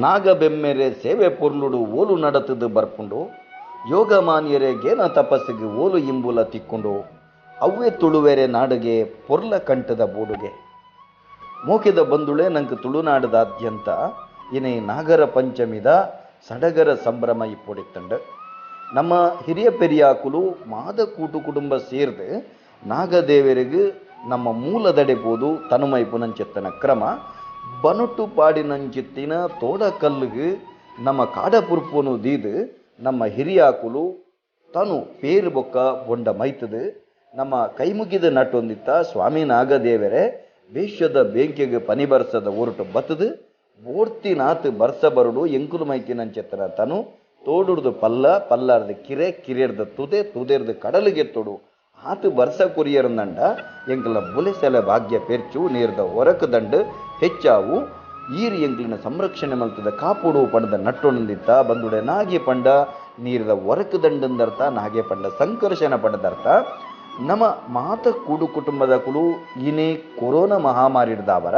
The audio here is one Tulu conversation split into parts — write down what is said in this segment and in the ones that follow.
ನಾಗಬೆಮ್ಮೆರೆ ಸೇವೆ ಪೊರ್ಲುಡು ಓಲು ನಡತುದು ಬರ್ಪುಂಡು ಯೋಗಮಾನ್ಯರೆ ಗೇನ ತಪಸ್ಸಿಗ್ ಓಲು ಇಂಬುಲ ತಿಕ್ಕುಂಡು ಅವ್ವೆ ತುಳುವೆರೆ ನಾಡುಗೆ ಪೊರ್ಲ ಕಂಟದ ಬೂಡುಗೆ. ಮೋಕೆದ ಬಂಧುಳೆ, ನಂಕ್ ತುಳುನಾಡದಾದ್ಯಂತ ಇನಿ ನಾಗರ ಪಂಚಮಿದ ಸಡಗರ ಸಂಭ್ರಮ ಇಪ್ಪೊಡಿತ್ತಂಡು. ನಮ್ಮ ಹಿರಿಯ ಪೆರಿಯಾಕುಲು ಮಾದ ಕೂಟು ಕುಟುಂಬ ಸೇರ್ದು ನಾಗದೇವರಿಗೆ ನಮ್ಮ ಮೂಲದಡೆ ಪೋದು ತನುಮೈಪುನಂಚೆತ್ತನ ಕ್ರಮ ಬನುಟು ಪಾಡಿನಂಚಿತ್ತಿನ ತೋಡಕಲ್ಲಿಗೆ ನಮ್ಮ ಕಾಡಪುರ್ಪುನು ದೀದು ನಮ್ಮ ಹಿರಿಯಾಕುಲು ತನು ಪೇರು ಬೊಕ್ಕ ಬೊಂಡ ಮೈತದು ನಮ್ಮ ಕೈಮುಗಿದ ನಟೊಂದಿತ್ತ ಸ್ವಾಮಿ ನಾಗದೇವರೇ ಬೇಶ್ಯದ ಬೇಂಕೆಗೆ ಪನಿ ಬರ್ಸದ ಒರುಟು ಬತ್ತದು ಬೋರ್ತಿನಾತ್ ಬರ್ಸ ಬರುಡು ಎಂಕುಲು ಮೈತಿನಂಚೆತ್ತನ ತನು ತೋಡುರ್ದು ಪಲ್ಲ ಪಲ್ಲಾರ್ದು ಕಿರೆ ಕಿರೆರ್ದ ತುದೆ ತುದೆರ್ದು ಕಡಲಿಗೆತ್ತೊಡು ಆತು ಬರ್ಸ ಕೊರಿಯರ್ನಂಡ ಎಂಕಲ್ನ ಬುಲೆಸೆಲೆ ಭಾಗ್ಯ ಪೆರ್ಚು ನೀರ್ದ ಒರಕು ದಂಡು ಹೆಚ್ಚಾವು ಈರ್ ಎಂಕ್ಲಿನ ಸಂರಕ್ಷಣೆ ಮಲ್ತದ ಕಾಪುಡು ಪಂಡದ ನಟ್ಟೊಂದಿತ್ತ ಬಂದುಡೆ. ನಾಗೆ ಪಂಡ ನೀರ್ದ ಒರಕು ದಂಡಂದರ್ಥ, ನಾಗೆ ಪಂಡ ಸಂಕರ್ಷಣ ಪಂಡದರ್ಥ. ನಮ್ಮ ಮಾತ ಕೂಡು ಕುಟುಂಬದ ಕುಲು ಇನಿ ಕೊರೋನಾ ಮಹಾಮಾರಿ ಹಿಡ್ದಾವರ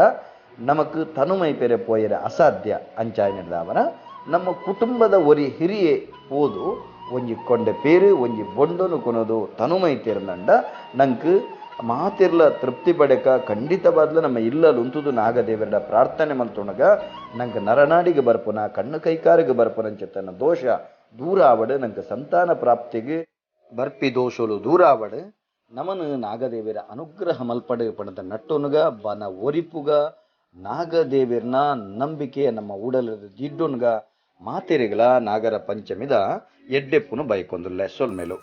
ನಮಕ್ ತನುಮೈ ಪೆರೆ ಪೋಯರೆ ಅಸಾಧ್ಯ ಅಂಚಾಯಿನಿಡ್ದಾವರ ನಮ್ಮ ಕುಟುಂಬದ ಒರಿ ಹಿರಿಯೆ ಪೋದು ಒಂಜಿ ಕೊಂಡೆ ಪೇರು ಒಂಜಿ ಬೊಂಡನು ಕೊನೊದು ತನುಮೈ ತೆರ್ನಂಡ ನಂಕ್ ಮಾತಿರ್ಲ ತೃಪ್ತಿ ಪಡೆಕ ಖಂಡಿತವಾದ್ಲ ನಮ್ಮ ಇಲ್ಲಲ್ ಉಂತುದು ನಾಗದೇವರ ಪ್ರಾರ್ಥನೆ ಮಲ್ತೊಣಗ ನಂಕ್ ನರನಾಡಿಗೆ ಬರ್ಪುನ ಕಣ್ಣು ಕೈಕಾರಿಗೆ ಬರ್ಪುನಂಚಿತ್ತನ ದೋಷ ದೂರ ಆವಡು, ನಂಕ್ ಸಂತಾನ ಪ್ರಾಪ್ತಿಗೆ ಬರ್ಪಿ ದೋಷಲು ದೂರ ಆವಡು, ನಮನು ನಾಗದೇವರ ಅನುಗ್ರಹ ಮಲ್ಪಡು ಪಣದ ನಟ್ಟೊನುಗ ಬನ ಒರಿಪುಗ ನಾಗದೇವರ್ನ ನಂಬಿಕೆ ನಮ್ಮ ಉಡಲದ ದಿಡ್ಡೊನುಗ ಮಾತೆರೆಗಳ ನಾಗರ ಪಂಚಮಿದ ಎಡ್ಡೆಪ್ಪುನು ಬೈಕೊಂದುಲ್ಲೆ ಸೊಲ್ಮೆಲು.